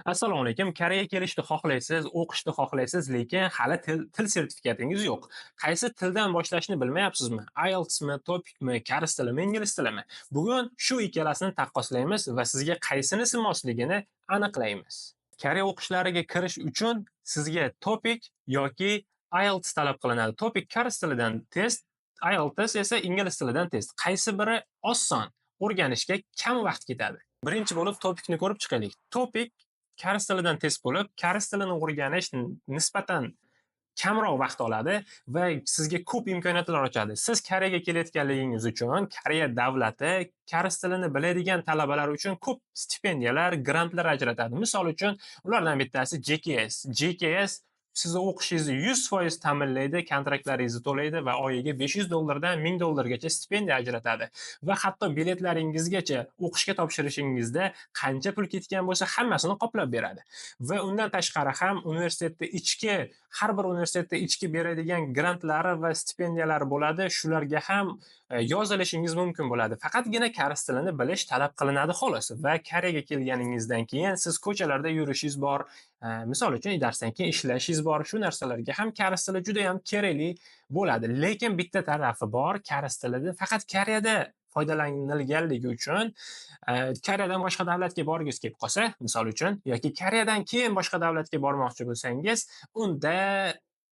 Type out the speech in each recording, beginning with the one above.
Assalomu alaykum. Koreyaga kelishni xohlaysiz, o'qishni xohlaysiz, lekin hali til sertifikatingiz yo'q. Qaysi tildan boshlashni bilmayapsizmi? IELTSmi, TOEFLmi, koreys tilimi, ingliz tilimi? Bugun shu ikkalasini taqqoslaymiz va sizga qaysinisi mosligini aniqlaymiz. Koreya o'qishlariga kirish uchun sizga TOPIK yoki IELTS talab qilinadi. TOPIK koreys tilidan test, IELTS esa ingliz tilidan test. Qaysi biri oson? O'rganishga kam vaqt ketadi. Birinchi bo'lib TOPIKni ko'rib chiqaylik. TOPIK koreys tilidan test bo'lib, koreys tilini o'rganish nisbatan kamroq vaqt oladi va sizga ko'p imkoniyatlar ochadi. Siz Koreyaga kelayotganligingiz uchun Koreya davlati koreys tilini biladigan talabalar uchun ko'p stipendiyalar, grantlar ajratadi. Misol uchun, ulardan bittasi JKS. JKS sizni o'qishingizni 100% ta'minlaydi, kontraktlaringizni to'laydi va oyiga 500 dollardan 1000 dollargacha stipendiya ajratadi. Va hatto biletlaringizgacha, o'qishga topshirishingizda qancha pul ketgan bo'lsa, hammasini qoplab beradi. Va undan tashqari ham universitetda ichki, har bir universitetda ichki beradigan grantlari va stipendiyalari bo'ladi. Shularga ham yozilishingiz mumkin bo'ladi. Faqatgina koreys tilini bilish talab qilinadi, xolos. Va Koreyaga kelganingizdan keyin siz ko'chalarda yurishingiz bor, misol uchun, darsdan keyin ishlashingiz bor. Shu narsalarga ham koreys tili juda ham kerakli bo'ladi. Lekin bitta tarafi bor, koreys tilida faqat Koreyada foydalanilganligi uchun Koreyadan boshqa davlatga borgingiz kelib qolsa, misol uchun, yoki Koreyadan keyin boshqa davlatga bormoqchi bo'lsangiz, unda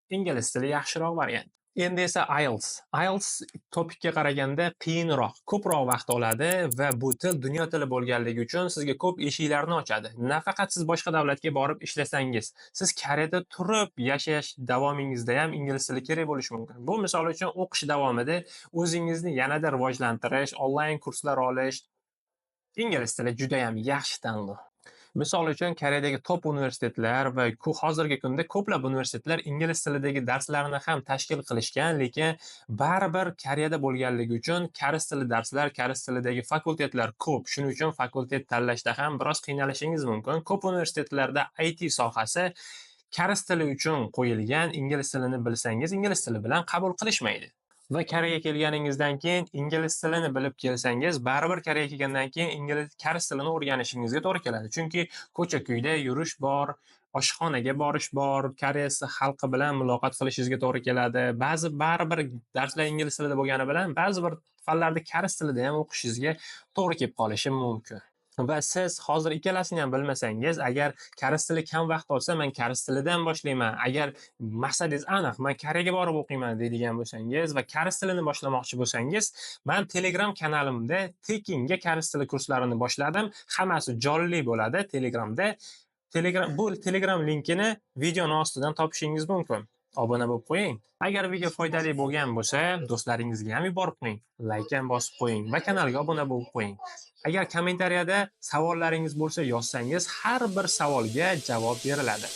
ingliz tili yaxshiroq variant. Endi esa IELTS. IELTS TOPIKka qaraganda qiyinroq, ko'proq vaqt oladi va bu til dunyo tili bo'lganligi uchun sizga ko'p eshiklarni ochadi. Nafaqat siz boshqa davlatga borib ishlasangiz, siz Koreyada turib yashash davomingizda ham ingliz tili kerak bo'lishi mumkin. Bu, misol uchun, o'qish davomida o'zingizni yanada rivojlantirish, onlayn kurslar olish, ingliz tili juda ham yaxshi tanlov. Misol uchun, Koreyadagi top universitetlar va hozirgi kunda ko'plab universitetlar ingliz tilidagi darslarni ham tashkil qilishgan, lekin baribir Koreyada bo'lganligi uchun koreys tili darslar, koreys tilidagi fakultetlar ko'p. Shuning uchun fakultet tanlashda ham biroz qiynalishingiz mumkin. Ko'p universitetlarda IT sohasi koreys tili uchun qo'yilgan, ingliz tilini bilsangiz, ingliz tili bilan qabul qilishmaydi. Va Koreyaga kelganingizdan keyin ingliz tilini bilib kelsangiz, baribir Koreyaga kelgandan keyin koreys tilini o'rganishingizga to'g'ri keladi. Chunki ko'cha-ko'yda yurish bor, oshxonaga borish bor, koreys xalqi bilan muloqot qilishingizga to'g'ri keladi. Ba'zi baribir darslar ingliz tilida bo'lgani bilan ba'zi bir fanlarni koreys tilida ham o'qishingizga to'g'ri kelib qolishi mumkin. Va siz hozir ikkalasini ham bilmasangiz, agar koreys tili kam vaqt olsa, man koreys tilidan boshlayman. Agar maqsadingiz aniq, man Koreyaga borib o'qiyman deydigan bo'lsangiz va koreys tilini boshlamoqchi bo'lsangiz, man Telegram kanalimda tekinga koreys tili kurslarini boshladim. Hammasi jonli bo'ladi Telegramda. Telegram, bu Telegram linkini videoni ostidan topishingiz mumkin. Obuna bo'lib qo'ying. Agar video foydali bo'lgan bo'lsa, do'stlaringizga ham yuborib qo'ying. Like ham bosib qo'ying va kanalga obuna bo'lib qo'ying. Agar kommentariyada savollaringiz bo'lsa, yozsangiz, har bir savolga javob beriladi.